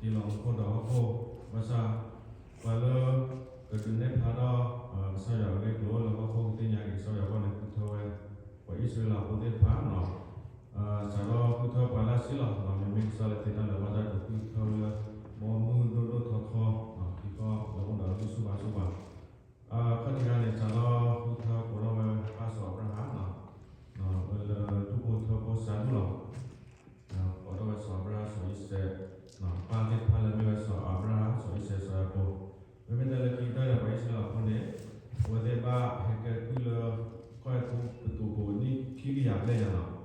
လီၤမူခိၣ်ဒီးဟီၣ်ခိၣ်, ဘၣ်ဆၣ် ပှၤလၢ ကဒုးနဲၣ်ဖျါထီၣ် ကစၢ်ယွၤအဂ့ၢ်အကျိၤလၢဟီၣ်ခိၣ် ကသ့ၣ်ညါက့ၤကစၢ်ယွၤအဂီၢ်န့ၣ် ဃုထၢဝဲ ပှၤအံၣ်စရ့လးဖိသ့ၣ်တဖၣ်, စးထီၣ်ဃုထၢပှၤလၢ်ဆံလီၤ, မ့မ့ၢ်ကစၢ်လၢသ့ၣ်တၢ်လၢၤဘၣ်တၢ်ဒုးဃုထၢဝဲလၢ ဘီမုၢ်ဒိၣ်ဒိၣ်ထီထီ ထံကီၢ်လၢအိၣ်ဒီးအဂံၢ်ဆူၣ်ဘါဆူၣ်ဘၣ်. အခီၣ်ထံးခါန့ၣ် စးထီၣ်ဃုထၢကိးထီၣ်ဝဲပၢ်စီၤအၤဘြၤဟၣ်, ဝဲလၢဒူၣ်ဖိထၢဖိစၢ်ဒူၣ်လီၤ. ကိးထီၣ်ဝဲစီၤအၤဘြၤဟၣ် စီၤအံၤစဲး, ပၢ်သ့ၣ်တဖၣ်လၢမ့ၢ်ဝဲစီၤအၤဘြၤဟၣ် စီၤအံၤစဲး စီၤယၤကိာ်, မ့မ့ၢ်တၢ်လၢခံကတၢၢ်န့ၣ် ပှၤအံၣ်စရ့လးဖိန့ၣ် အဝဲသ့ၣ်ဘၣ်ဟဲကဲကုၢ်လၢ ကီၢ်အဲၤကူပတူးခိၣ်နံၣ်ခံကယၤဘျဲၣ်ညါလီၤ.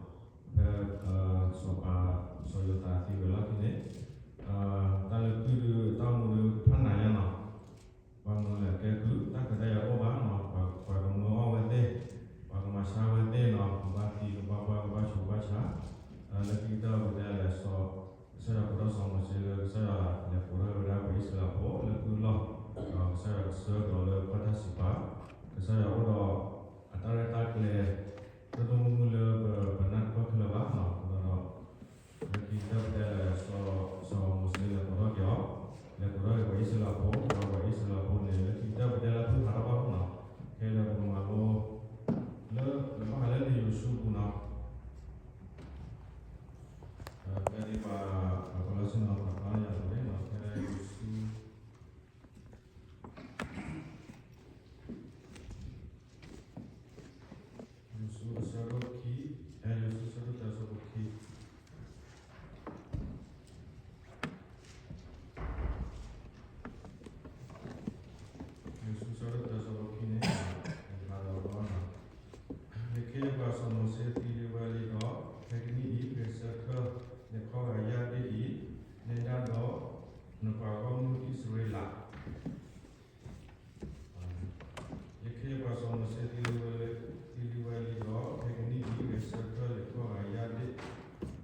ဖဲ စီၤပၤ စီၤယိၤသးသံဝဲလီၢ်ခံန့ၣ် တၢ်လၢကုၢ်ဒီးတၢ်အိၣ်မူဒီးဖးနးညါလီၤ. ပှၤမၢလဲၤကဲကုၢ် တၢ်ခွဲးတၢ်ယာ်တအိၣ်ဘၣ်လီၤ. ပှၤကမၢအီၣ်ဝဲသ့ၣ်, ပှၤကမၤဆါဝဲသ့ၣ်လီၤ. ကဘၣ်သံကဘၣ်ပှၢ်ကဘၣ်ဆိးဘၣ်ဆါ, လၢခံကတၢၢ်ပတဲလဲၣ် ကစၢ်ယွၤကိးထီၣ်စီၤမိၤၡ့လၢကစၢ်ယွၤလဲၤကိးထီၣ်ဝဲဒၣ်ပှၤအံၣ်စရ့လးဖိလၢကုၢ်အလီၢ်, ဒီးကစၢ်ယွၤကဆှၢကဒီးလၢကီၢ်တၢ်စံးပာ်, ကစၢ်ယွၤအိၣ်ဒီး အတၢ်ရဲၣ်တၢ်ကျဲၤ ဒိၣ်ဒိၣ်မုၢ်မုၢ်လၢပနၢ်တပၢၢ်ခဲလၢာ်ဘၣ်လီၤ. ဒီး လၢခံကတၢၢ်ပတဲလဲၣ် စီၤမိၤၡ့လဲၤကိးထီၣ်က့ၤအီၤ, လဲၤကိးထီၣ်က့ၤပှၤအံၣ်စရ့လးဖိ, ဒီးပှၤအံၣ်စရ့လးဖိန့ၣ် လၢခံကတၢၢ်ပတဲလၢဖုၣ်ဖးထီၣ်ဘၣ်လီၤ. ခဲလၢာ်ပကမၤလိ လၢ လၢဘၣ်ဃးလၢလံာ်ယိၤၡူပူၤလီၤ. ဖဲန့ၣ်ပှၤ ပှၤလၢဆ့ၣ်နီၤပာ်ဖျါန့ၣ်အပူၤန့ၣ် ဖဲယိၤၡူ ယိၤၡူအဆၢဒိၣ်ခံ, အဲ ယိၤၡူအဆၢဒိၣ်တၢအဆၢဖိခံ, ယိၤၡူအဆၢဒိၣ်တၢအဆၢဖိခံန့ၣ်, ယဖးဒီးအီၤ, ယခ့ယပှၤစီၤမိၤၡ့သံလံဝဲလံဒီး, ဖဲကနံၣ်အံၤ ဂဲၤဆၢထၢၣ် လဲၤခီဂာ်ယၢ်ဒ့ၣ်အံၤ, နဲဒၣ်ဒီး နပှၤဂီၢ်မုၢ်အံၣ်စရ့လး ယခ့ယပှၤစီၤမိၤၡ့သံလံဝဲလံ, သံလံဝဲလံဒီး ဖဲကနံၣ်အံၤ ဂဲၤဆၢထၢၣ်လဲၤခီဂာ်ယၢ်ဒ့ၣ်အံၤ, နဲဒၣ်ဒီးပှၤ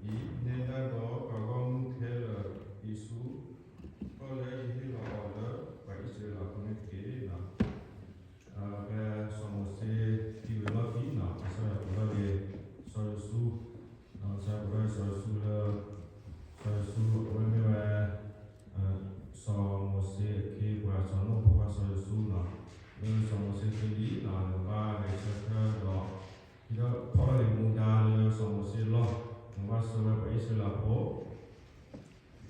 ဂီၢ်မုၢ်ခဲလၢာ်အံၤဆူ ကီၢ်လၢယဟ့ၣ်လီၤအီၤလၢ ပှၤအံၣ်စရ့လးဖိန့ၣ်တက့ၢ်. ဖဲစီၤမိၤၡ့သံဝဲလီၢ်ခံန့ၣ် ကစၢ်ယွၤကိးထီၣ်က့ၤ စီၤယိၤၡူ, ကစၢ်ယွၤကိးထီၣ်က့ၤစီၤယိၤၡူလၢ စီၤယိၤၡူအဝဲမ့ၢ်ဝဲ စီၤမိၤၡ့အခ့အပှၤ စီၤနိၣ်ဖိခွါစီၤယိၤၡူန့ၣ်, လၢစီၤမိၤၡ့သံလံန့ၣ် နကဘၣ်ဂဲၤဆၢထၢၣ်ဒီး ဟံးထီၣ်ဖီၣ်ထီၣ်က့ၤမူဒါလၢစီၤမိၤၡ့အလီၢ်, နကဘၣ်ဆှၢဝဲပှၤအံၣ်စရ့လးဖိ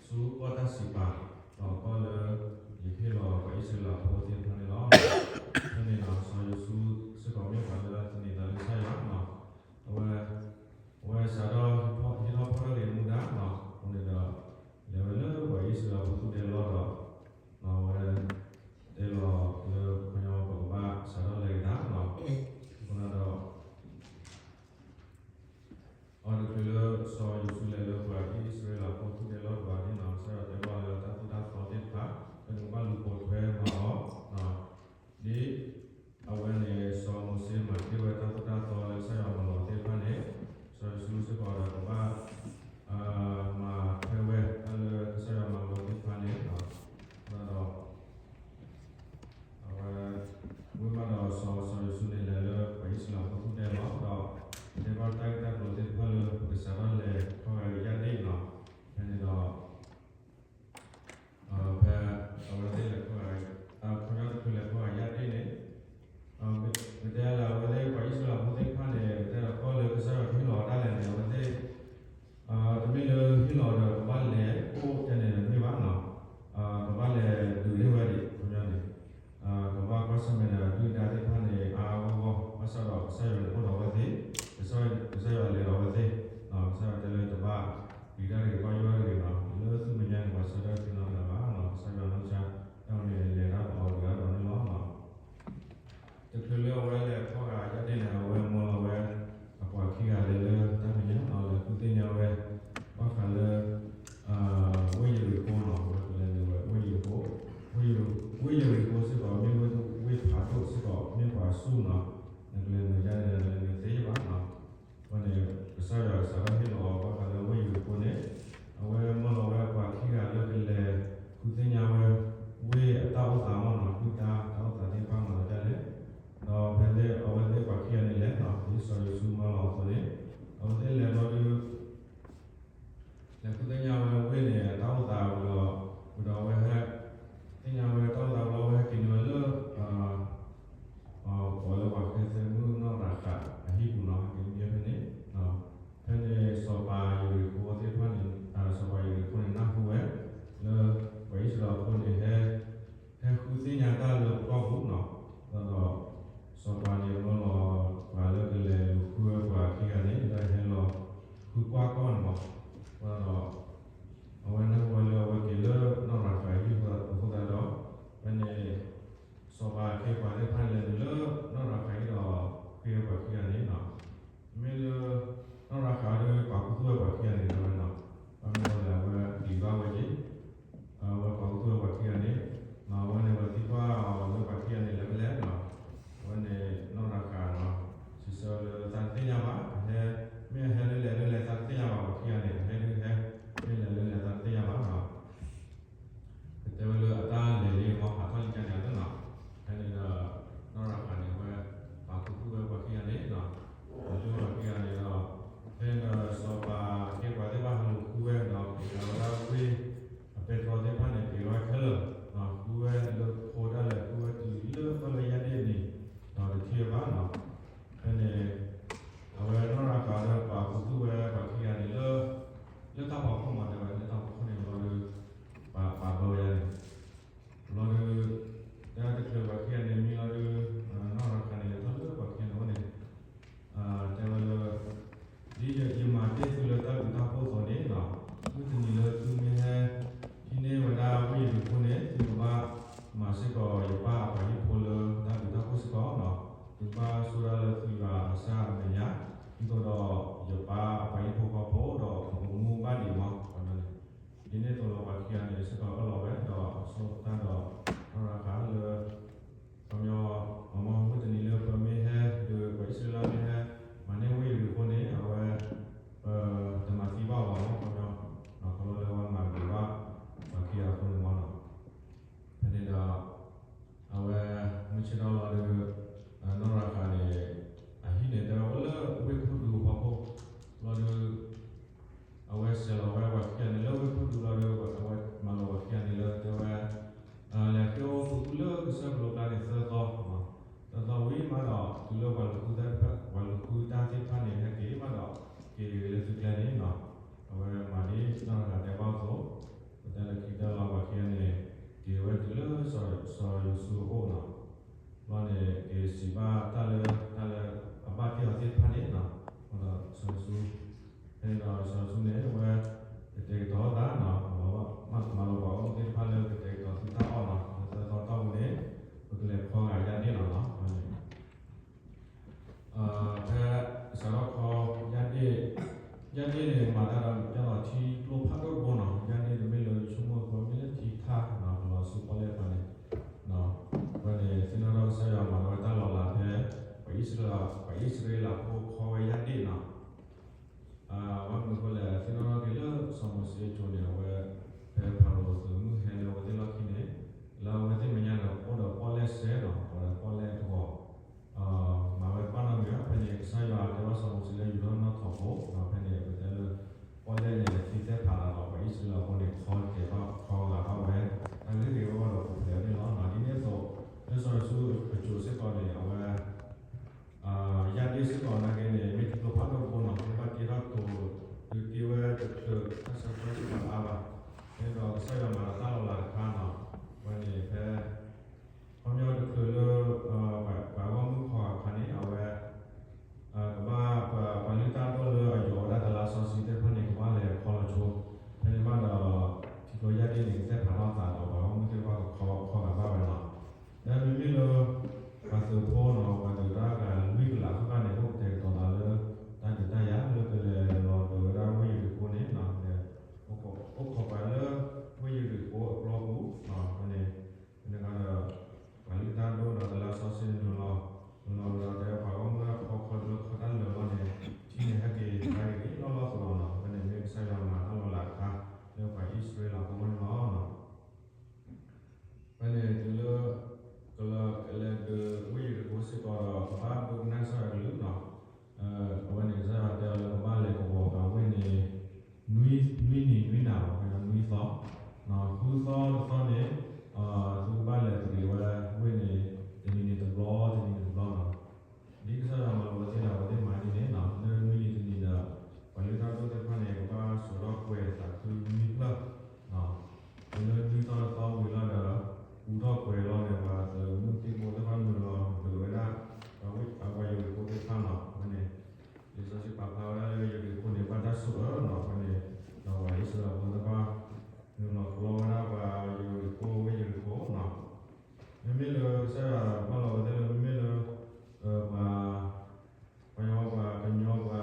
ဆူကီၢ်တၢ်စံးပာ်, ဒီးကီၢ်လၢယဟ့ၣ်လီၤပှၤအံၣ်စရ့လးဖိသ့ၣ်တဖၣ်န့ၣ်လီၤ. ဖဲန့ၣ်န့ၣ် စီၤယိၤၡူစ့ၢ်ကီးမ့ၢ်ပှၤလၢသန့ၤသးလၢကစၢ်ယွၤန့ၣ်, အဝဲ အဝဲစးထီၣ်ဟံးထီၣ်ဖီၣ်ထီၣ်က့ၤမူဒါန့ၣ်, အဃိန့ၣ်ဒီး လဲၤဝဲလၢပှၤအံၣ်စရ့လးဖိသူၣ်ဒဲလီၢ်ဒီး အဝဲ တဲလီၤလၢခီပညီပကဘၣ်စးထီၣ်လဲၤကဒါန့ၣ်, အဃိန့ၣ်ဒီး အဝဲတချုးလၢစီၤယိၤၡူလဲၤလၢပှၤအံၣ်စရ့လးဖိသူၣ်ဒဲလီၢ်တဘျီန့ၣ် ကစၢ်ယွၤတဲဘၣ်လၢတၢ်သိၣ်တၢ်သီသ့ၣ်တဖၣ် ဖဲန့ၣ်ကဘၣ်လူၤပိာ်ထွဲမၤအီၤ, ဒ်အဝဲန့ၣ်စီၤမိၤၡ့မၤ ခံဂၤန့ၣ် စ့ၢ်ကီးပာ်လီၤဝဲ ဒီးဆိတၢ်ဒီး နီၢ်ရၤဃၤလၢ ခီပညီ မ့ၢ်မုၢ်တနံၤလၢပမ့ၢ်ဟဲ ဒီးပှၤအံၣ်စရ့လးမ့ၢ်ဟဲ မၤန့ၢ်ဝ့ၢ်ယရံၣ်ခိၣ်န့ၣ် အဝဲ ပတမၤသံဘၣ်အီၤဘၣ်မ့ၢ် ခီပညီ ခီဖျိလၢအဝဲမၤဂ့ၤဘၣ် ပှၤခံဂၤအဃိန့ၣ်မ့ၢ်နီၤ. ဖဲန့ၣ်ဒီး အဝဲ မုၢ်ဆ့ၣ်ထီၣ်လီၤဒီး နီၢ်ရၤဃၤန့ၣ် အဟံၣ်န့ၣ် တဲဝဲအိၣ်လၢဝ့ၢ်ခိၣ်ဒူဖီခိၣ် လီၤဒီး အဝဲဆဲးလီၤဝဲပှၤခံဂၤန့ၣ် လၢဝ့ၢ်ခိၣ်ဒူလီၤဒီး အဝဲမၤလီၤပှၤခံဂၤန့ၣ်လၢတဲဝဲ လဲၤဃ့အီၣ်ဝဲဖုဖုလၢကစၢၢ်ကလိကျါန့ၣ်သၢသီ, သၢသီဝံၤမးဒီး တုၤလၢပှၤလူၤဃုတၢ်သ့ၣ်တဖၣ် ပှၤလူၤဃုတၢ်သ့ၣ်တဖၣ်န့ၣ် ဟဲက့ၤမးဒီး က့ၤလၢသုကျဲန့ၣ်နီၤ, အဝဲမၤဒ်နီၢ်ရၤဃၤတဲဘၣ်အသိး, ပတဲလၢခံကတၢၢ်လီၤ ပှၤခံဂၤန့ၣ် က့ၤဝဲတုၤလၢ စီၤယိၤၡူအအိၣ်နီၤ, ဘျီန့ၣ် က့ၤစံးဘၣ်တၢ်လၢ တၢ်လၢအဘၣ်တ့ၢ်အီၤသ့ၣ်တဖၣ်န့ၣ်နီၤ, ဒီးစီၤယိၤၡူ ဖဲန့ၣ်ဒီးစီၤယိၤၡူန့ၣ် အဝဲ ကတဲာ်ကတီၤသးနီၤ, မၤလီၤဘၣ် မၤလီၤဘၣ်အီၣ်သ့ၣ်တဖၣ်လၢကတဲာ်ကတီၤသုတၢ်အီၣ်နီၤ, လၢသၢသီတီၢ်ပူၤန့ၣ် ပကလဲၤခီဂာ်ယၢ်ဒ့ၣ်လီၤနီၤ, ဖဲ စးထီၣ်ခီ ယၢ်ဒ့ၣ်, ယၢ်ဒ့ၣ်န့ၣ် မၤတၢ်ဒီး ယၢ်လီၤထံကျိဖးဒိၣ်တဘိနီၤ, ယၢ်ဒ့ၣ်တမ့ၢ်လၢယဆိကမိၣ်အသိး မ့ၢ်လၢထံထၣ်နီၤ, ပလီၤဆူပီၣ်လဲၣ်တဖၣ်န့ၣ်, အဝဲန့ၣ်သ့ၣ်နီၣ်ထီၣ်ကစၢ်ယွၤမၤလီၤဝဲတၢ်လီၤလးဖဲ ပှၤအံၣ်စရ့လး, ပှၤအံၣ်စရ့လးဖိခီဝဲယၢ်ဒ့ၣ်နီၤ ဘၣ်မနုၤအဃိလဲၣ် သ့ၣ်နီၣ်ထီၣ်က့ၤလၢစီၤမိၤၡ့အစိၤန့ၣ် အဝဲ ဖဲဖၤရိၤအသုးမုၢ်ဟဲလၢအဝဲသ့ၣ်လီၢ်ခံန့ၣ် လၢအဝဲသ့ၣ်မဲာ်ညါဒီး အိၣ်ဒီးပီၣ်လဲၣ်စဲးနီၤ, အိၣ်ဒီးပီၣ်လဲၣ်တဂီၤ, မၤဝဲတဘၣ်နီတမံၤဘၣ်, ဖဲန့ၣ် ကစၢ်ယွၤတဲဘၣ်စီၤမိၤၡ့လၢယူၤထီၣ်နီၢ်ထီၣ်ဖိ, ဖဲန့ၣ် ပတဲလၢ ပီၣ်လဲၣ်န့ၣ် ထံသဲဖးလီၤဒီး ပှၤအံၣ်စရ့လးဖိန့ၣ် ခီတဲာ်ဘၣ်ခီဂာ်ဘၣ်ဝဲ, တၢ်ဂ့ၢ်ဂ့ၤဝဲဒီးပူၤဖျဲးန့ၣ်လီၤ. ဒ်န့ၣ်အသိး လၢစီၤယိၤၡူအစိၤစ့ၢ်ကီးန့ၣ် အဝဲ ယၢ်ဒ့ၣ်စ့ၢ်ကီးနာ်က့န့ၣ် မ့ၢ်ထံကျိဖးဒိၣ်တဘိနီၤ, မ့ၢ်ဘၣ်တ့ထီၣ်တိၤ ဒုးတ့ဝဲတချုး တၢ်ဆၢကတီၢ်စ့ၢ်ကီးအါဘၣ်, ဖဲဒီးကစၢ်ယွၤမၤဒီးတၢ်လီၤလးတခါနီၤ, အဝဲန့ၣ်ဖဲ ခီပညီတချုးလၢ ပှၤဂီၢ်မုၢ်ခီဂာ်အခါန့ၣ် အဝဲ ကဘၣ် ပှၤလုၢ်တၢ်ဒိၣ်လၢအယိးဝဲဒၣ်တလါစီဆှံသ့ၣ်တဖၣ်န့ၣ် ကဘၣ်လဲၤခီလီၤဆိ, ဖဲန့ၣ်ဘၣ်ဒီး ထံကျိယၢ်ဒ့ၣ်န့ၣ် ကသဲဖးထီၣ်သးဒီး ပှၤဂီၢ်မုၢ်သ့ၣ်တဖၣ်ကခီခီဂာ်ဘၣ်ဝဲလီၤ. ဒီးမ့မ့ၢ်လၢ ပှၤသုးဖိနီၤ ပှၤဒုးတၢ်ဂၤလွံၢ်ကလးသ့ၣ်တဖၣ်န့ၣ် အိၣ်ကတဲာ်ကတီၤသးလၢ တၢ်ဒုးတၢ်ယၤလၢကလဲၤလီၤဒိးဝဲဒၣ်ဝ့ၢ်ယရံၣ်ခိၣ်န့ၣ်နီၤ, ဒီး အိၣ်ခိးပှၤလၢ ဝ့ၢ်ယရံၣ်ခိၣ်အကျီပူၤ, ဖဲန့ၣ် ဖဲန့ၣ်ဒီး ပှၤလုၢ်တၢ်ဒိၣ်ဒီးတလါစီဆှံန့ၣ်နုာ်လီၤ, နုာ်လီၤဒီးတဲပှၤဂီၢ်မုၢ်တၢ်ခီခီဒုးလၢခီတၢ်လၢာ်ဘျီန့ၣ် ထံန့ၣ်ဟဲက့ၤတၢ်ဂ့ၤဂ့ၤလီၢ်လီၢ်သးလီၤနီၤ, ဖဲန့ၣ်မ့ၢ်ကစၢ်ယွၤမၤတၢ်လီၤလးတခါ လၢပှၤအံၣ်စရ့လးဖိန့ၣ်လီၤ. ဖဲန့ၣ်တုၤလၢ ကလၢကလဲၤဒုးဝ့ၢ်ယရံၣ်ခိၣ်စ့ၢ်ကီးဒီး ကဘၣ်ဒိကနၣ်ကစၢ်ယွၤအကလုၢ်နီၤ, အဝဲန့ၣ်ကစၢ်ယွၤတဲအီၤလၢကဘၣ်လဲၤကဝီၤဃာ်ဝ့ၢ်န့ၣ် နွံနံၤနွံနၤလီၤ, နွံသီ, ဃုသီတသီန့ၣ် သုကဘၣ်လဲၤတရံးဝဲဝ့ၢ်န့ၣ် တနံၤန့ၣ်တဘျီ တနံၤန့ၣ်တဘျီနီၤ, ဒ်ကစၢ်ယွၤမၤလိာ်ဝဲသ့ၣ်ဒီး အဝဲသ့ၣ်မၤဒ်န့ၣ်နီၤ, လၢနွံနံၤတနံၤဒီး ပှၤလုၢ်တၢ်ဒိၣ်သ့ၣ်တဖၣ်န့ၣ် ကဘၣ်စိာ်ထီၣ်ကွဲၤသးခုနွံဖျၢၣ်, တုၤလၢနွံသီတသီဝံၤလီၤဒီး ပူထီၣ်ကွဲၤလီၤန့ၣ် ပှၤသုးမုၢ်သံၣ်ဘိသ့ၣ်တဖၣ်နုာ်လီၤဒုးဝဲဒၣ် ပှၤယရံၣ်ခိၣ်သ့ၣ်တဖၣ်နီၤ, ဖဲန့ၣ် လံာ်စီဆှံပာ်ဖျါဝဲဒၣ်လၢယရံၣ်ခိၣ်န့ၣ် ဘၣ်တၢ်ဆိၣ်အၢနီၤ, ဖဲန့ၣ် ဒီးပှၤအံၣ်စရ့လးဖိသ့ၣ်တဖၣ် နုာ်လီၤပျီဝဲဒၣ်ပှၤယရံၣ်ခိၣ်ဝ့ၢ်ယရံၣ်ခိၣ်နီၤ, မ့မ့ၢ်လၢကစၢ်ယွၤဘၣ်လီၤဝဲသ့ၣ်လၢ မ့မ့ၢ်လၢ ပှၤ ပှၤကညီပှၤကညီပှၤမတၤပျ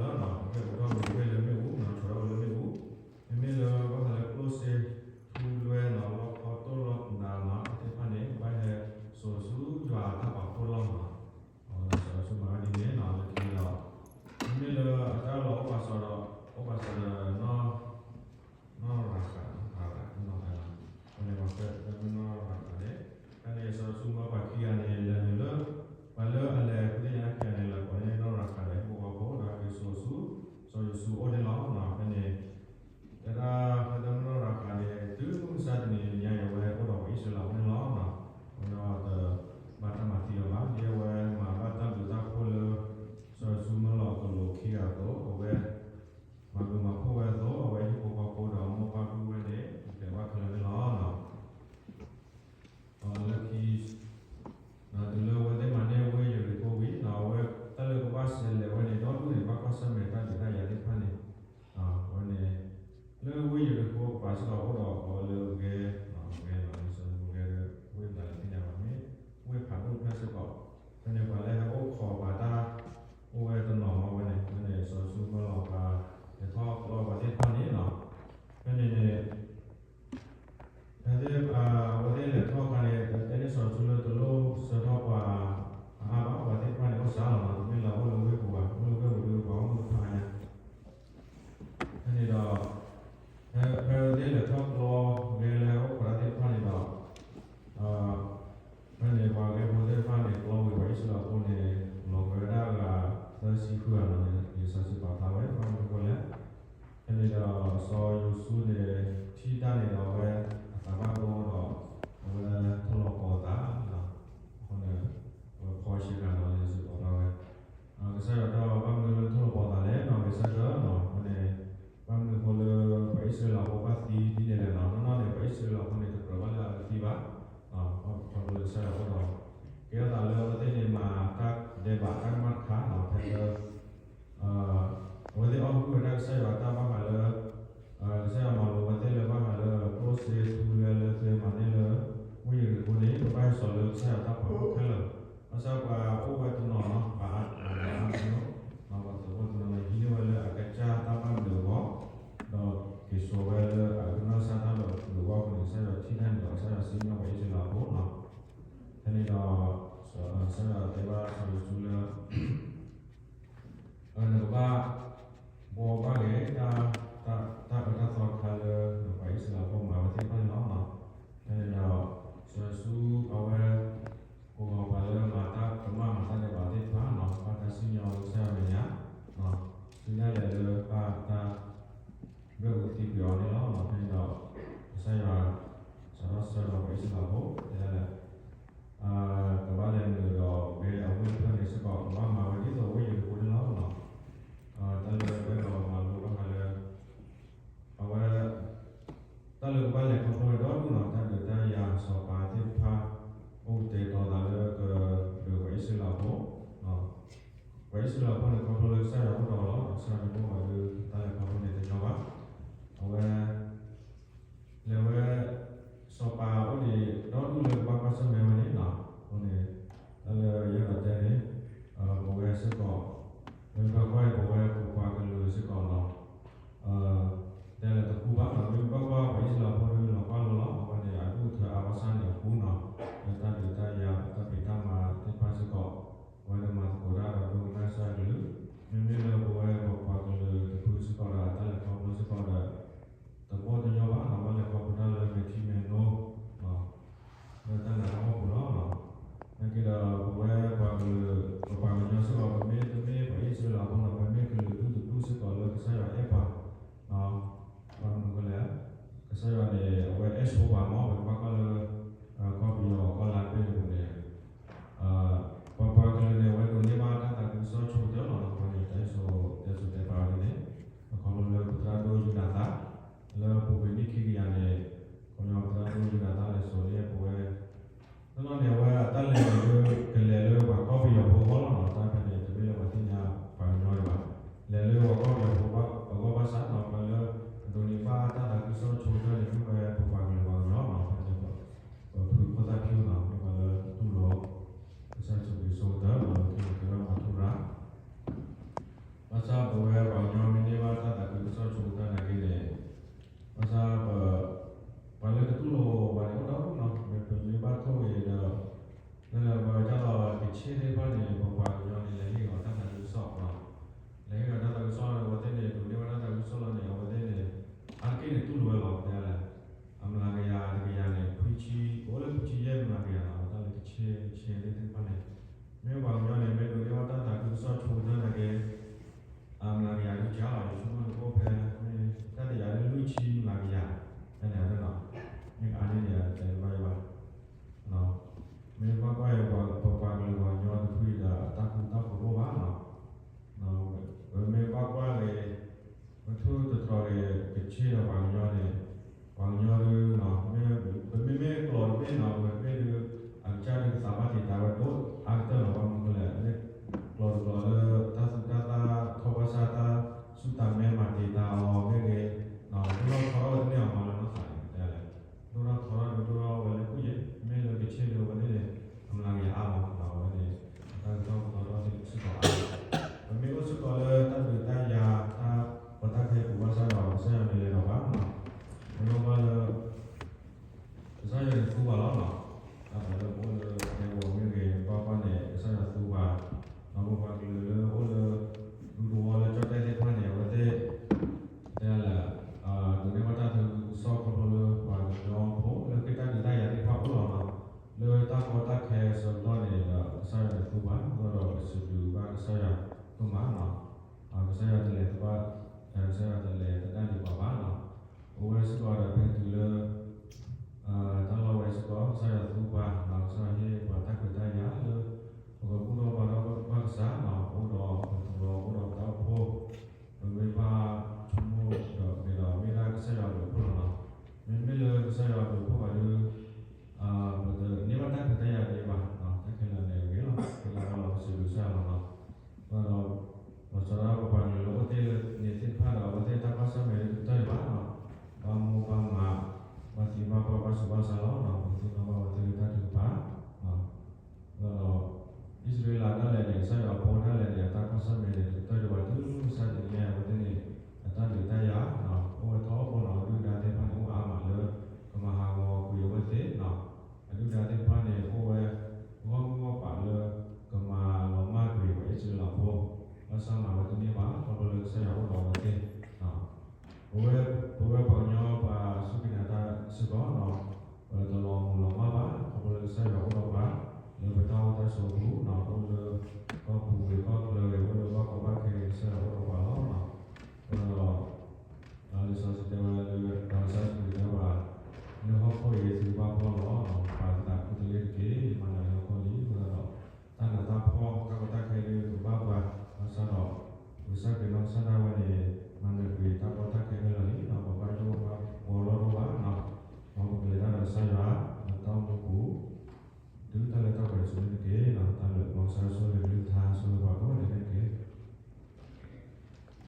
ီခဲလၢာ်နီၤ, ကဲပူထီၣ်မူဝ့ၢ်လၢမ့ၣ်အူနီၤ, ဆိးထီၣ်ဝဲလၢမ့ၣ်အူ, မ့မ့ၢ်လၢဘၣ်ဃးလၢကျိၣ်စ့ထူလွဲနီၤ လီၢ်ခီတိၢ်လီၢ်မတၤနီၤ သ့ၣ်တဖၣ်န့ၣ် ကဘၣ်ဟဲစိာ်ဆူယွၤအတၢ်ပာ်ဖှိၣ်လီၢ်နီၤ, စီၤယိၤၡူမၤဝဲဒ်န့ၣ်နီၤ လၢခံဒီး မ့မ့ၢ်လၢအတၢ်လီၢ်အိၣ်ပာ်စၢၤဒီး အိၣ်ပာ်စၢၤဒီး နီၢ်ရၤဃၤ, ရၤဃၤနီၤ, ဖဲန့ၣ်ပှၤဖဲဖဲမ့ၢ်နီၢ်ရၤဃၤန့ၣ်, ဖဲန့ၣ်စီၤယိၤၡူမၢပှၤခံဂၤန့ၣ် လဲၤနုာ်လၢ ပှၤလၢအလဲၤဃုသ့ၣ်ညါတၢ်ခံဂၤန့ၣ် လဲၤကိးန့ၢ်နီၢ်ရၤဃၤဒီး ဟံၣ်ဖိဃီဖိဒီးက့ၤစိာ်ဆူ စီၤယိၤၡူအအိၣ်န့ၣ်လီၤ. ဖဲန့ၣ် တဲဒၣ်ဖဲဖဲမ့ၢ်နီၢ်ရၤဃၤန့ၣ် တုၤမုၢ်မဆါတနံၤညါအံၤ အဝဲအိၣ်ဒီးပှၤအံၣ်စရ့လးဖိန့ၣ်လီၤ. အဝဲတဘၣ်တၢ်မၤသံအီၤဘၣ်. ဒ်အဝဲမၤဘၣ်တၢ်ဘျုးတၢ်ဖှိၣ်လၢ စီၤယိၤၡူမၢလီၤအကလူးခံဂၤအသိး အဝဲ မၤဘျုးမၤဖှိၣ်ဝဲအသိး အဝဲဟံၣ်ဖိဃီဖိဒီးအမိၢ်ပၢ်ဖုဝဲန့ၣ် ပျဲဘၣ်ခဲလၢာ်န့ၣ်လီၤ. လၢခံ တုၤလၢအဝဲသ့ၣ်မၤန့ၢ်ဝ့ၢ်ယရံၣ်ခိၣ်ဝံၤ အဝဲတၢ်လၢကဘၣ်ဆဲးလဲၤဝဲန့ၣ် ဒီဒူၣ်န့ၣ် ဘၣ်ကွၢ်ဆၢၣ်မဲာ်တၢ်ဒုးတၢ်ယၤသ့ၣ်တဖၣ်န့ၣ် အဝဲန့ၣ် လၢဝ့ၢ်ယရံၣ်ခိၣ်အကပၤစ့ၢ်ကီး အိၣ်ဒီးအဝဲလၢဂဲၤ ဂဲၤလီၤ လံာ်စီဆှံဖိဂဲၤဒီး ဝ့ၢ်မတၤလဲၣ်သ့ၣ်ညါဘၣ် မ့ၢ်ဝ့ၢ်ဖးဒိၣ်တဖျၢၣ်စ့ၢ်ကီး ဖဲန့ၣ်ပှၤလၢဟဲအိၣ်ခိးပှၤတၢ် အိၣ်ဝဲတနီၤမးဝဲန့ၣ် ဖဲန့ၣ်စီၤယိၤၡူမၢလီၤပှၤ လဲၤထီၣ်ကျီပှၤသ့ၣ်တဖၣ်န့ၣ်လီၤ. ဖဲန့ၣ်န့ၣ် တၢ်လၢကဘၣ်လဲၤခီဖျိဒီဒူၣ်နီၤ တၢ်ဒုးတၢ်ယၤစီၤပၤသ့ၣ်တဖၣ် အိၣ်ကတဲာ်ကတီၤသးလၢကဒုးပှၤအံၣ်စရ့လးဖိ, ပှၤအံၣ်စရ့လးဖိန့ၣ် ခီဖျိလၢကစၢ်ယွၤအိၣ်ဒီးအီၤလီၤ. ကစၢ်ယွၤတအိၣ်ဘၣ်ဒီး တၢ်လဲၤခီဖျိန့ၣ်တညီဘၣ်. အဝဲ လဲၤဝဲ စီၤပၤအိၣ်ဒံးဒီဒူၣ်လၢကဘၣ်ကွၢ်ဆၢၣ်မဲာ်ဝဲန့ၣ်နီၤ, အဃိန့ၣ် တၢ်လၢယအဲၣ်ဒိးတဲန့ၣ် ပဝဲစ့ၢ်ကီး မ့ၢ်ဘၣ်ကွၢ်အံၤ ပဝဲပပှၤကလုာ်စ့ၢ်ကီးနီၤ တဲလၢတဃူဘၣ်နီၤ မ့ၢ်ဘၣ်ကွၢ်ပှၤအံၣ်စရ့လးဖိဒီးလီၤကွၢ်လိလီၤ အဝဲန့ၣ် အဒူၣ်အထၢအါဘၣ်ဆၣ်န့ၣ်အဃိနီၤ လၢတၢ်ဒုးတၢ်ယၤတၢ်ဖံးတၢ်မၤသ့ၣ်တဖၣ်စ့ၢ်ကီး အဝဲန့ၣ်မၤသကိးတၢ်ဒီးဒိကနၣ်ကစၢ်အကလုၢ်, မ့မ့ၢ်လၢပဝဲပပှၤကလုာ်တဖုစ့ၢ်ကီးဒီး တၢ်လဲၤခီဖျိစ့ၢ်ကီးဒီး တဘီတညီဘၣ်နီၤ ဘၣ်လဲၤခီဖျိတၢ်လၢမဲာ်ထံမဲာ်နိ လၢတၢ်နာ်တၢ်ဖှီၣ်ပူၤလီၤ. နာ်က့ဒီး ပဝဲပှၤကလုာ် ပပှၤကညီစ့ၢ်ကီး ပမ့ၢ်တမ့ၢ်ပှၤအံၣ်စရ့လးဖိနီၤ ပမ့ၢ်ကလုာ်ဒူၣ်တဒူၣ်စ့ၢ်ကီးလၢကစၢ်ယွၤအဲၣ်ပှၤ ဘၣ်မနုၤဃိလဲၣ်, ကစၢ်ယွၤန့ၣ် အဝဲအဲၣ်ဆိပှၤမး ပကဘၣ်ကွၢ်လၢ ကီၢ်ပယီၤကီၢ်လါတဘ့ၣ်အပူၤန့ၣ် ပပှၤကလုာ်န့ၣ် အဝဲဒိးန့ၢ်ဘၣ်တၢ်သးခုကစီၣ်ဆိကတၢၢ်လီၤနီၤ အဃိန့ၣ်တၢ်အဲၣ်ဆိ တဲဆိတဲပာ်ဝဲဒ်န့ၣ် အခီဖျိလၢပသရၣ်ဒိၣ်ယူဒၤသၣ် လၢပူၤကွံာ်နံၣ်ခံကယၤန့ၣ် ခီဖျိပသရၣ်ဒိၣ်ယူဒၤသၣ်လဲၤစိာ်န့ၢ်ပဝဲ တနီၤန့ၣ် အဝဲအတၢ်လဲၤန့ၣ်ဒ် ကလဲၤလၢပှၤကီၢ်ပယီၤဖိအဂီၢ်လီၤနီၤ တၢ်ဖဲန့ၣ် တမ့ၢ်လၢပှၤသ့ၣ်ညါပှၤကညီဒံးဘၣ် လဲၤလၢပှၤကီၢ်ပယီၤဖိအဂီၢ်ဘၣ်ဆၣ်နီၤ ပှၤလၢအဒိးန့ၢ်ဘၣ်တၢ်သးခုကစီၣ်ဆိကတၢၢ်န့ၣ် မ့ၢ်ဝဲပပှၤကလုာ်ပှၤကညီနီၤ ဖဲန့ၣ် ပဖုဖိသၣ်ဖၠူနီၤ မ့ၢ်ပှၤလၢတူၢ်လိာ် ကစၢ်ယ့ၣ်ၡူးခရံာ်ဆိကတၢၢ် ပှၤလၢခံဂၤကဲထီၣ်မၤထူရၤ ဘၣ်ဆၣ်ပဝဲပှၤကညီမ့ၢ်န့ၢ်ဘၣ်တၢ်သးခုကစီၣ်ဆိကတၢၢ်နာ်က့န့ၣ် ဘၣ်ဆၣ်ပ ပှၤလၢတတူၢ်လိာ်ပှၤန့ၣ်အိၣ်ဒီဒူၣ်နီၤ မ့ၢ်ပမ့ၢ်ဘၣ်ထိၣ်ဂ့ၤဒီး လၢလၢပဝဲဒၣ်လီၤကဆ့သ့ၣ်တဖၣ်န့ၣ် ပပှၤကညီန့ၣ် လဲၤဟ့ၣ်ဂီၤတၢ်သးခုကစီၣ်နီၤ လဲၤဟ့ၣ်ဂီၤတၢ်သးခုကစီၣ်န့ၣ် အဝဲသ့ၣ်န့ၣ် ဒိးန့ၢ်ဘၣ်တၢ်သးခုကစီၣ်လီၤန့ၣ် အဝဲသ့ၣ်န့ၣ် အါတက့ၢ်န့ၣ်တူၢ်လိာ်ဝဲလီၤ တဲလဲၣ် အမျးကယၤတကယၤန့ၣ် ခွံဆံ ကအိၣ်လၢခွံဆံယဲၢ်မျးကယၤနီၤ အဝဲဒၣ်လၢကဆ့ ကဆ့သ့ၣ်တဖၣ်န့ၣ် မ့ၢ်ပှၤကညီန့ၣ် မ့ၢ်ဒိးန့ၢ်ဘၣ်တၢ်သးခုကစီၣ်ဆိကတၢၢ်နာ်က့ အမျးကယၤဒုးကၢ်လီၤ ယဆိကမိၣ်န့ၣ်အိၣ်ဖဲ မ့ၢ်တၢ်တယၤလၢလွံၢ်ဆံမျးကယၤ ဖဲန့ၣ်နီၤ မ့ၢ်အါန့ၢ်န့ၣ် တဲဘၣ်ယဘၣ် မ့ၢ်ဘၣ်ကွၢ်အံၤ ပပှၤကလုာ်ပှၤကညီတဖုအံၤဒီး တၢ်ဃူတၢ်ဖိးတအိၣ်ဘၣ်နီၤ ပမ့ၢ်ဘၣ်ကွၢ်ဂ့ၤ ပထိၣ်သတြီၤဂ့ၤ ကဆ့ဒီးပှၤကညီန့ၣ် ပှၤကညီဒုးနီၤ ပမ့မ့ၢ်ကျိာ်တဘ့ၣ်နီၤ ပမ့ၢ်ဒုး အကစၢ်ဒုးကသးဘၣ်တံာ်တာ်ဝဲဒိၣ်အါကတၢၢ်လီၤ ဘၣ်မနုၤဃိလဲၣ် မ့ၢ်ကျိာ်တကျိာ်လၢ တၢ်သူတၢ်သၣ် ထီၣ်ဘၣ်ဆၣ်တၢ်စူၢ်တၢ်မဲမၤတံာ်တာ်အီၤမ့ၢ်ဂ့ၤ ဒိၣ်ထီၣ်ထီထီၣ်ဝဲတန့ၢ်အီၤမးလၢနီၢ်သးန့ၣ် တဲလဲၣ် ဒိၣ်ထီၣ်ထီထီၣ်ဒုးဒိၣ်ထီၣ်ဝဲလၢကူၣ်ယဲၢ် မ့ၢ်လၢကဆ့ဒုးအဝဲသ့ၣ်န့ၣ် အမျးကယၤအါမး အဝဲန့ၣ် တၢ်ကစီၣ်ကတီၤထီၣ်စ့ၢ်ကီးအါ ပမ့ၢ်အိၣ်စ့ၢ်ကီးလၢတၢ်ဒုးတၢ်ယၤ တၢ်ကီတၢ်ခဲပူၤဘၣ်ဆၣ်ဒီး ကစၢ်ယွၤန့ၣ်လဲၤဒီးပှၤနီၤ မ့ၢ်ဘၣ်ကွၢ်လၢ ကစၢ်ယွၤန့ၣ်သူပှၤလီၤနီၤ တၢ်ပှၤလၢပအိၣ်လၢ ဒဲကဝီၤမ့ၢ်ဂ့ၤ ဘၣ်ကွၢ်န့ၣ် ကစၢ်ယွၤသူပှၤ ဒီးပပှၤကလုာ်လၢအိၣ်လၢ ဒူသဝီလၢကၠီၣ်တဲၣ်သ့ၣ်တဖၣ်န့ၣ် အဝဲသ့ၣ် တဲလဲၣ် ဒိးန့ၢ်ဘၣ်တၢ်သးခုကစီၣ်ခီဖျိလၢပှၤကညီဖိလၢခ့တၢ်ဒုးတၢ်ယၤသ့ၣ်တဖၣ်အိၣ်လီၤနီၤ လၢတၢ်ကီတၢ်ခဲအဆၢကတီၢ်န့ၣ်ဒီး ကစၢ်ယွၤန့ၣ်သူပှၤ အဃိဒီးပစံးဘျုးဘၣ်ကစၢ်ယွၤဒိၣ်မးနီၤ ကစၢ်ယွၤတလဲၤတဘၣ် ကစၢ်ယွၤတလဲၤတဒၣ်ဒံးပှၤဘၣ်နီၤ ပဝဲစ့ၢ်ကီးဒီးပဟဲတုၤလၢ